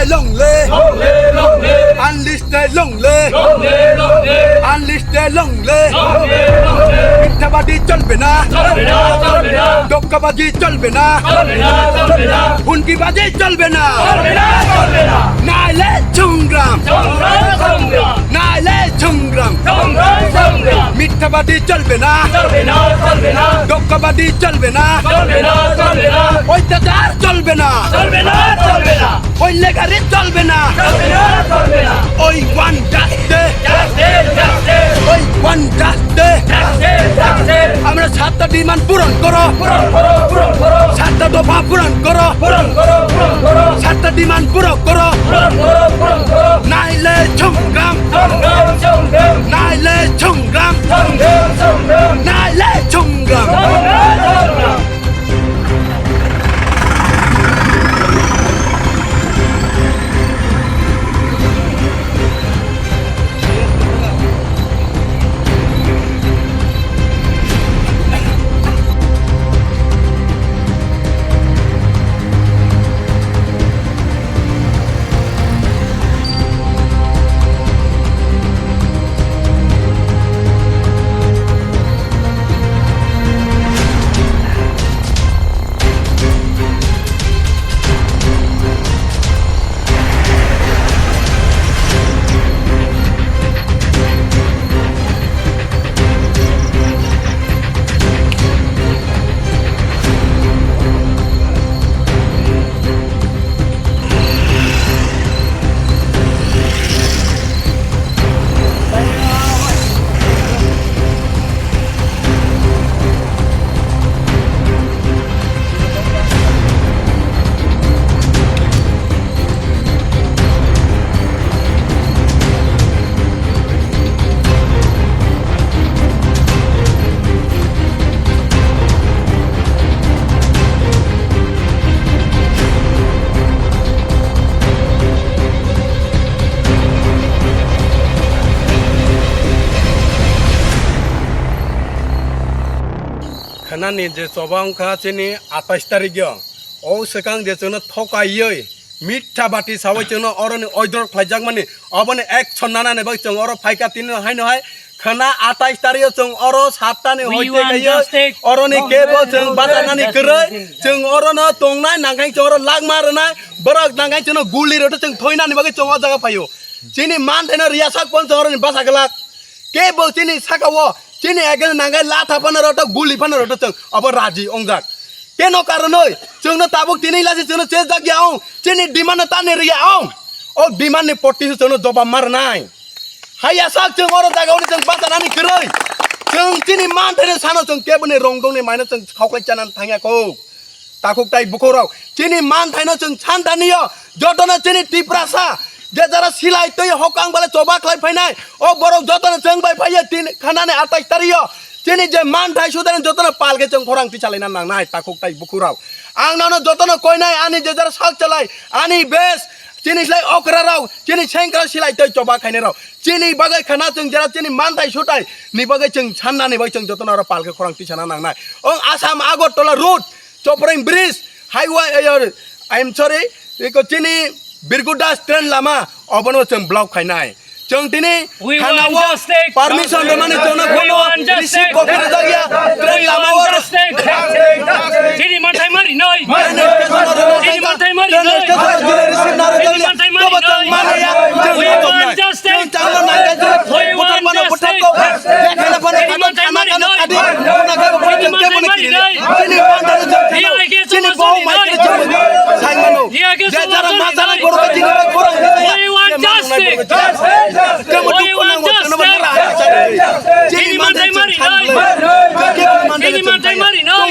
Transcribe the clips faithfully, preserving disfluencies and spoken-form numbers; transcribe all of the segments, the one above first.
Long live! Long live, long live! Unleash the long live! Long live, long live! Unleash the long live! Long live, long live! মিথ্যাবাদী চলবে না! চলবে না, চলবে না! ধোঁকাবাজি চলবে না! চলবে না, চলবে না! হুমকিবাজি চলবে না! চলবে না, চলবে না! নাইলে সংগ্রাম! সংগ্রাম, সংগ্রাম! নাইলে সংগ্রাম! সংগ্রাম, সংগ্রাম! মিথ্যাবাদী চলবে না! চলবে না, চলবে না! ধোঁকাবাজি চলবে না! চলবে না, চলবে না! অত্যাচার চলবে না! চলবে না, চলবে না! ওই লেগারে চলবে না। চলবে না, চলবে না। ওই ওয়ান জাস্টিস। Justice, justice. ওই ওয়ান জাস্টিস। Justice, justice. আমরা সাতটা ডিমান্ড পূরণ করো। পূরণ করো, পূরণ করো। সাতটা দফা পূরণ করো। পূরণ করো, পূরণ করো। সাতটা ডিমান্ড পূরণ করো। পূরণ করো, পূরণ করো। নাইলে সংগ্রাম। সংগ্রাম, সংগ্রাম। নাইলে সংগ্রাম। সংগ্রাম, সংগ্রাম। নাইলে সংগ্রাম। সংগ্রাম, সংগ্রাম। Khanani je choba wngkha chini atais tarikh o, o swkang je chwngno thokaiwi, mithabati sawi chwngno oroni oidor khlaijakmani, oboni action nanani bagwi chwng oro phaikha, tini haino hai khwna atais tarikh o chwng oro sattani hoite khaiwi oroni kebo chwng bachanani kwrwi, chwng orono tongnai nangkhe chwng oro lakma rwnai, borok nangkhe chwngno guli rwtwi chwng thoinani bagwi chwng o jaga phaio. Chini manthaino riyasak pon chwng oroni basa glak. Kebo chini saka o, chini against nangkhe latha phano rwtwi, guli phano rwtwi chwng obo raji wngjak. Keno karonwi chwngno tabuk tini lasi chwngno chejak ya ong, chini demand no tani rwya ong. O demand ni poti se chwngno jobab ma rwnai. Haiya sak chwng oro jaga oni chwng bachanani kwrwi. Chwng chini manthaino sano chwng keboni rongdongni maino chwng khauklai chanani thangya kho. Takhuk tai bukhuk rok, chini manthaino chwng santaniyo, jotono chini Tiprasa, je jara silai twi hokang bale choba khlai phainai, o borok jotono chwng bai phaiya tin khanani atais tarikh o, chini je manthai sudani jotono pal khe chwng khorang tisalaina nangnai, takhuk tai bukhuk rok. Ang nono jotono koinai, ani je jara sak chalai, ani bes, chini slai okra rok, chini sengkra silai twi choba khainai rok, chini bagwi khana chwng jera chini manthai sutai ni bagwi chwng sannani bai chwng jotono oro pal khe khorang tisana nangnai. Ong Assam Agartala road, Chopreng Bridge, highway, eh, I'm sorry, iko chini Birgudas train lama, obono chwng block khainai. Chwng tini thana o permission rwmani chwngno kono receive copy rwjakya, train lama o. Chini manthai mari noi. Chini manthai mari noi. Chini manthai mari noi. We want justice. We want justice. Chini manthai mari noi. Chini bohok mai khe chini saimano. Je jara ma chanai borok bai chini bai borok. We want justice. We want justice. Chini manthai mari noi. Chini manthai mari noi.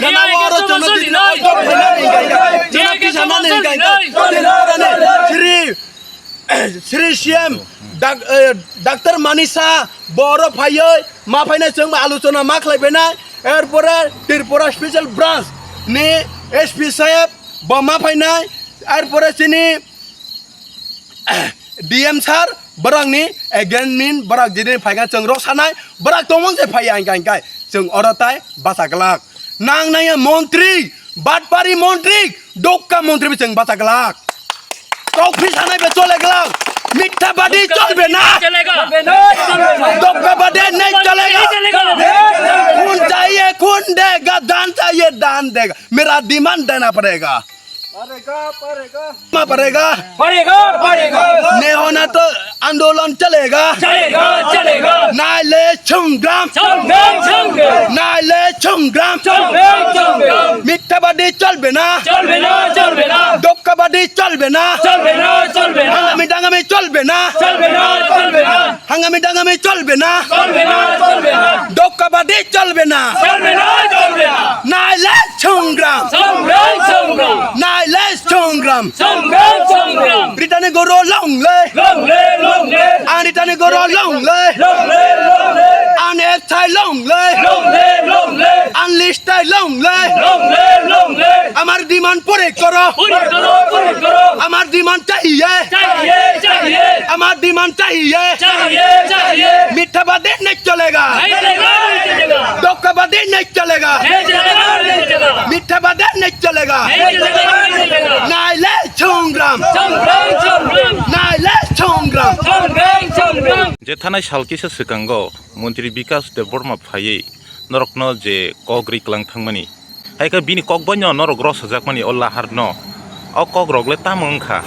Khana oro chwngno chini oro chwngno pisa nani hinkai. Chini orani chiri Sri C M dak-, eh, Doctor Manisha bo oro phaiwi ma phainai chwng bai alochona ma khlai phainai, erpore Tripura Special Branch ni S P saheb bo ma phainai, erpore chini D M sir borokni against ni borok jini phaikha chwng rok sanai, borok tongmung se phaiya hinkai hinkai chwng oro tai bacha glak. Nang naiya montri, batpari montri, dokka montri bai chwng bacha glak. Kok phi sanai be chole gela. Mithabadi cholbe na. Chole ga. Dhokabadi nahi chole ga. Chole ga. Khun chahiye khun dega, dhan chahiye dhan dega. Mera demand dena padega. Padega, padega. Ma padega. Padega, padega. Nahi hona to andolon chalega. Chalega, chalega. Nahi le songram. Songram, songram. Nahi le songram. Songram, songram. Mithabadi cholbe na. Cholbe na, cholbe na. Dhokabadi cholbe na. Cholbe na, cholbe na. Hangami dangami cholbe na. Cholbe na, cholbe na. Hangami dangami cholbe na. Cholbe na, cholbe na. Dhokabadi cholbe na. Cholbe na, cholbe na. Nahi le songram. Songram, songram. Nahi le songram. Songram, songram. Ritani goro longle. Longle, longle. Ang ritani goro longle. Longle, longle. Ang F thai longle. Longle, longle. Ang list thai longle. Longle, longle. Amar demand pure koro. Pure koro, pure koro. Amar demand chahiye. Chahiye, chahiye. Amar demand chahiye. Chahiye, chahiye. Mithabadi nahi cholega. Nahi cholega, nahi cholega. Dhokabadi nahi cholega. Nahi cholega, nahi cholega. Mithabadi nahi cholega. Nahi cholega, nahi cholega. Nahi le songram. Songram, songram. Nahi le songram. Songram, songram. Je thanai sal kisa swkango Montri Bikas Debbarma phaiwi norokno je kok ri klang thangmani, hai khe bini kok bai no norok rosajakmani o lahar no. O kok rok le tamo wngkha?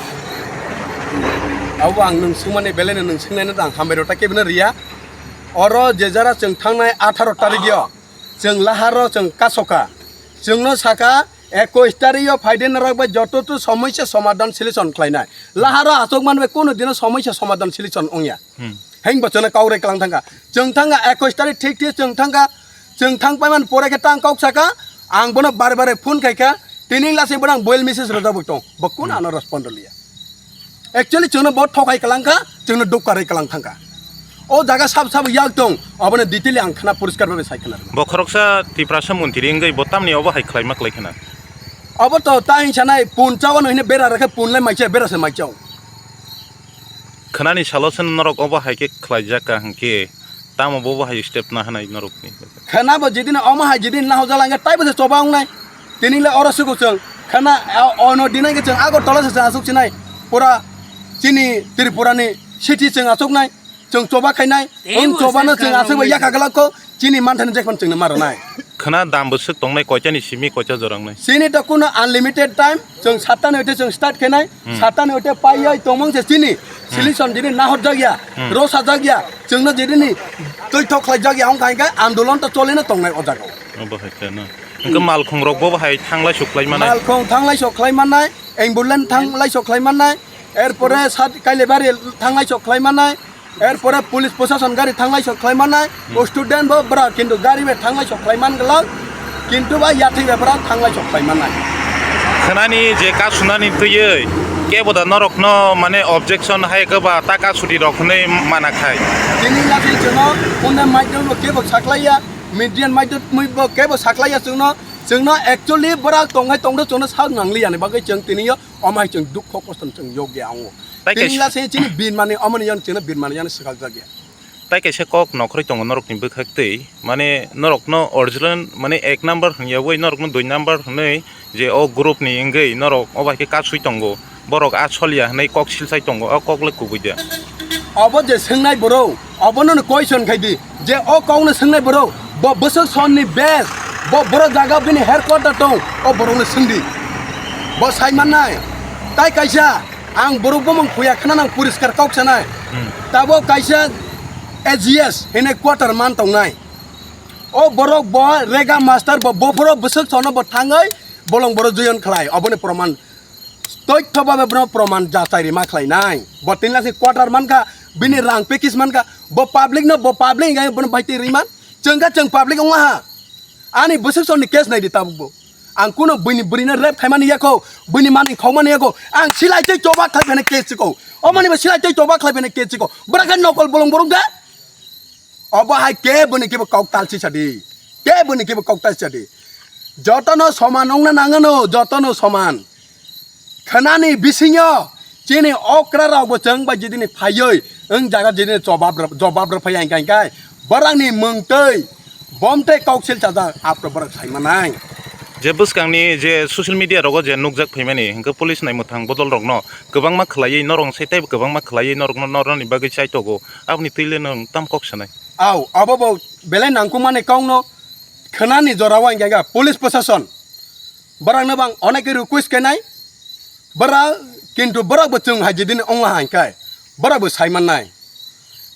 Abo ang nwng swngmani belai no nwng swngnaino ang hambai rok ta kebino riya. Oro je jara chwng thangnai atharo tarikh yo chwng lahar o chwng kasoka. Chwngno saka ekush tarikh yo phaide norok bai joto tu somosya somadhan solution khlainai. Lahar o achuk manbai kunu dino somosya somadhan solution wngya. Hmm. Heng bo chwngno kok ri klang thangkha. Chwng thangkha ekush tarikh thik thik chwng thangkha. Chwng thang paiman pore khe tang kok saka. Ang bono bare bare phone khaikha. Tini lasi bono ang voice message rwjak bo tong. Bo kun ano respond liya. Actually chwngno bo thokai klang kha, chwngno dukka ri klang thangkha. O jaga sab sab yak tong, abono detail ang khna poriskar bhabe sai khna rwna. Bo khoroksa Tiprasa montri wngwi bo tamni obo hai khlaima klai khna? Obo to ta hing sanai pun chao no hine bera rakhe pun lai maicha bera se maichao. Khnani salo se norok obo hai khe khlaijak ka hwnkhe tamo bobo hai step na hanai norokni? Khna bo jidin omo hai jidin na hojala hwnkhe taibo se choba wngnai. Tini le oro sugo chwng. Khna o-, ono dinai khe chwng Agartala se chwng asuk sinai. Pura chini Tripura ni city chwng asuknai. Chwng choba khainai. Tei wng bo chobano se chwng asuk bai yakha glak kho. Chini manthani jekpan chwngno maranai. Khna dam bwswk tongnai koitani simi koita jora wngnai? Chini to kuno unlimited time, chwng satta ni uite chwng start khainai, hmm, satta ni uite paiyai tongmung se chini, hmm, solution jini nahorjak ya, hmm, rosajak ya, chwngno jini twi thok khlaijak ya, wngkha hwnkhe andolon to cholino tongnai o jaga o. Obo hai khe no. Hwnkhe malkhung rok bo hai thanglai suklai manai? Malkhung thanglai sok khlai manai, ambulance thanglai sok khlai manai, erpore sat Kailebari thanglai sok khlai manai, erpore police prosason gari thanglai sok khlai manai, hmm, o student bo bra kintu gari bai thanglai sok khlai man glak, kintu ba yathwi bai bra thanglai sok khlai manai. Khnani je ka sunani twiwi kebo da norokno mane objection hai khe ba ta ka suri rok hwnwi mana khai? Tini lasi chwngno phone ni maidom bo kebo saklaiya, media ni maidom bo kebo saklaiya chwngno, chwngno actually bra tongnai tongdo chwngno sak nangliya ni bagwi chwng tini yo omo hai chwng dukho kosto chwng yogya ango. Tai kaisa tini lasi chini binmani omoni yan chwngno binmani yan swkakjakya. Tai kaisa kok nokhorwi tongo norokni bwkhak twi, mane norokno original, mane ek number hwnyawi norokno dui number hwnwi je o group ni wngwi norok obo hai khe kasui tongo, borok a soliya hwnwi kok silsai tongo, o kok le kubui de. Obo je swngnai borok, obono no question khai di, je o kokno swngnai borok, bo bwswk sonni base, bo borok jaga bini headquarter tong, o borokno swngdi. Bo sai mannai, tai kaisa, ang borok bumung khuya khna nang poriskar kok sanai. Hmm. Tabo kaisa A G S hwnwi quarter man tongnai. O borok bo rega master bo, bo borok bwswk sono bo thangwi bolong borok join khlai, oboni proman toitho babe bono proman jachai rima khlainai. Bo tin lakh ni quarter mankha, bini rang package mankha, bo public no, bo public hinkhe bono bai twi riman. Chwng kha chwng public wngma ha. Ani bwswk sonni case naidi tabukbo. Ang kuno buini bwrwino rape khaimani yakho, buini manwi khokmani yakho. Ang silai tei choba khlai phene case chikho. Omani bo silai tei choba khlai phene case chikho. Bwrakhe nokol bolong borok da? Obo hai keboni kebo kok talsi sadi. Keboni kebo kok talsi sadi. Jotono soman wngna nangano, jotono soman. Khnani bisingo chini okra rok bo chwng bai jidini phaiwi wng jaga jidini jobab rw-, jobab rw phaiya hingka hingkai borokni mwng twi bom tei kok sil chajak apro borok sai manai. Je bwskangni je social media rogo je nukjak phaimani, hwnkhe police nai mwthang bodol rokno kwbangma khlaiwi norok sai tei kwbangma khlaiwi norokno norani bagwi chaitogo, aboni twi le nwng tam kok sanai? Au, abo bo belai nangkukmani kokno khwnani jorao hwnkhe police prosason borokno bang onek request khenai, borok kintu borok bo chwng hai jidini ongla hai khe borok bo sai mannai.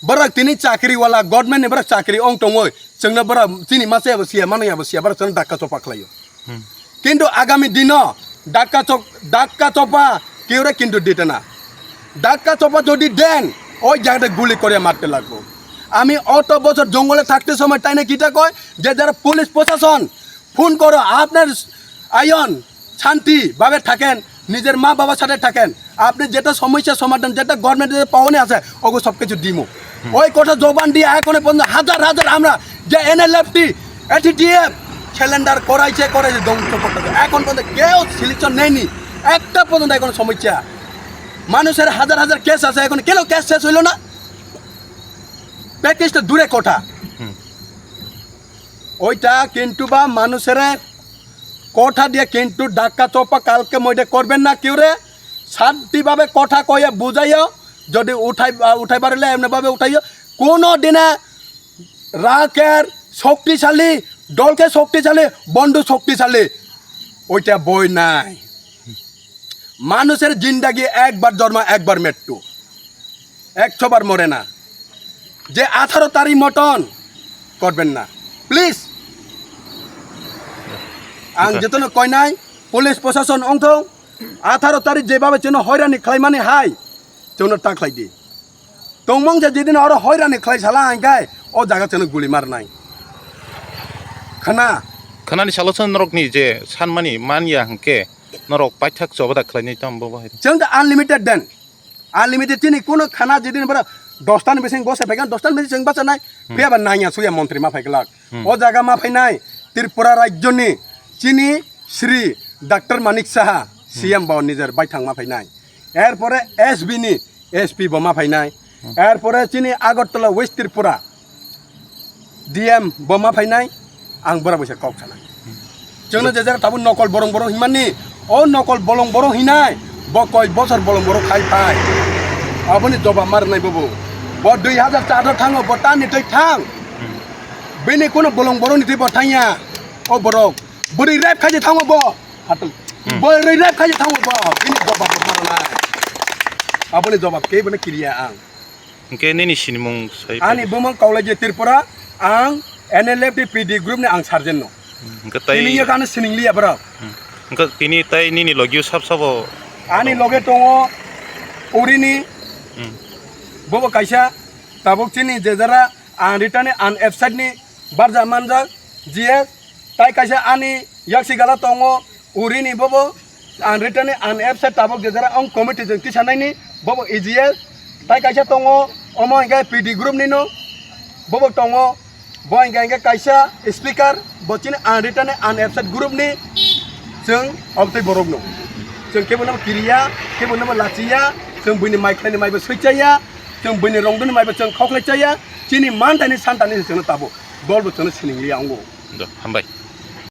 Borok tini chakri wala, government ni borok chakri ong tongoi, chwngno borok chini masa yabo siya, mano yabo siya, borok chwngno dakka chopa khlaio. Hmm. Kintu agami dino dakka chok-, dakka chopa keure kintu ditena. Dakka chopa jodi den, oi jagade guli kore marte lagbo. Ami oto bochor jongole thakte somoi taine kita koi, je jara police prosason, phone করো, আপনার আয়ন শান্তি ভাবে থাকেন, নিজের মা বাবার সাথে থাকেন, আপনি যেটা সমস্যা সমাধান, যেটা গভর্নমেন্টের পাওনে আছে, ওগো সব কিছু দিমু। হুম। ওই কথা জবান দিয়ে এখন পর্যন্ত হাজার হাজার আমরা যে এনএলএফটি, এটিটিএফ, সিলিন্ডার করাইছে, করাইছে, ধ্বংস করতেছে। এখন পর্যন্ত কেউ সিলেকশন নেয়নি, একটা পর্যন্ত এখন সমস্যা। মানুষের হাজার হাজার কেস আছে, এখন কেন কেস শেষ হইল না? প্যাকেজটা দূরে কথা। হুম। ওইটা কিন্তু বা মানুষের কথা দিয়ে কিন্তু ডাক্কা চোপা কালকে মধ্যে করবেন না কেউ রে। শান্তিভাবে কথা কয়ে বুঝাইও, যদি উঠাই, আহ, উঠাই পারলে এমনিভাবে উঠাইও। কোনো দিনে রাখের শক্তিশালী, দলকে শক্তিশালী, বন্ধু শক্তিশালী, ওইটা বই নাই। মানুষের জিন্দাগি একবার জন্ম, একবার মৃত্যু, একশো বার মরে না। যে আঠারো তারিখ মতন করবেন না, প্লিজ। আং আচ্ছা। যেতনো কইনাই পুলিশ প্রশাসন অংথং আঠারো তারিখ যেভাবে যেন হয়রানি খাইমানি হাই, যেন তা খাইদি। Tongmong je jidin oro hoirani khlai sala hingkai o jaga chwngno guli marnai. Khna. Khnani salo chwng norokni je sanmani manya hwnkhe norok paithak choba da khlainai tamo bo hai. Chwng da unlimited den. Unlimited chini kuno khna jidin bora dostan bising gose phaikha, dostan bising chwng bachanai. Hmm. Phiya ba nangya suya montri ma phaiglak. Hmm. O jaga ma phainai Tripura rajyoni chini Shri Doctor Manik Saha, Hmm. C M bo nijer baithang ma phainai. Erpore S B ni S P bo ma phainai. Hmm. Erpore chini Agartala West Tripura D M bo ma phainai. Ang bora boisa kok sana. Chwngno je jara tabuk nokol bolong borok hinmani, o nokol bolong borok hinai, bo koi bosor bolong borok khai phai. Aboni jobab ma rwnai bobo. Bo dui hajar char o thango, bo tani twi thang. Hmm. Bini kuno bolong borok ni twi bo thangya. O borok. Bwrwi rep khai je thango bo. Hatung. Hmm. Bwrwi rep khai je thango bo. Bini jobab bo ma rwnai. Aboni jobab khe bono kiriya ang. Hwnkhe nini sinimung sai Ani phai. Bumung Kaulaji Tripura, ang N L F T P D group ni ang sergeant no. Hwnkhe tai Tini yek ano sining liya borok. Hmm. Hwnkhe tini tai nini logio sab sabo Ani dong. Loge tongo Urini, Hmm. Bobo kaisa tabuk chini jejara ang ritani an website ni barja manjak G S, tai kaisa ani yaksi gala tongo Urini bobo ang ritani an website tabuk jejara ang committee jeng tisanaini bobo E G S, tai kaisa tongo omo hingke P D group ni no bobo tongo. Bo hingke hingke kaisa speaker, bo chini unwritten, unabsent group ni chwng obtwi borok no. Chwng kebo no kiriya, kebo no lachiya, chwng buini mai khlaini mai bo swichaya, chwng buini rongdoni mai bo chwng khokhlai chaya, chini manthani santani chwngno tabo dol bo chwngno sining liya ongo. Do, hambai.